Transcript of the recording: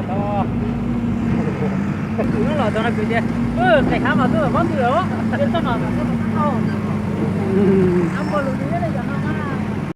Tus no los tau no kwv tias, tes hav mas twb pob ntws lawm, tes txoj no, a npog lus twg nyob li cov no.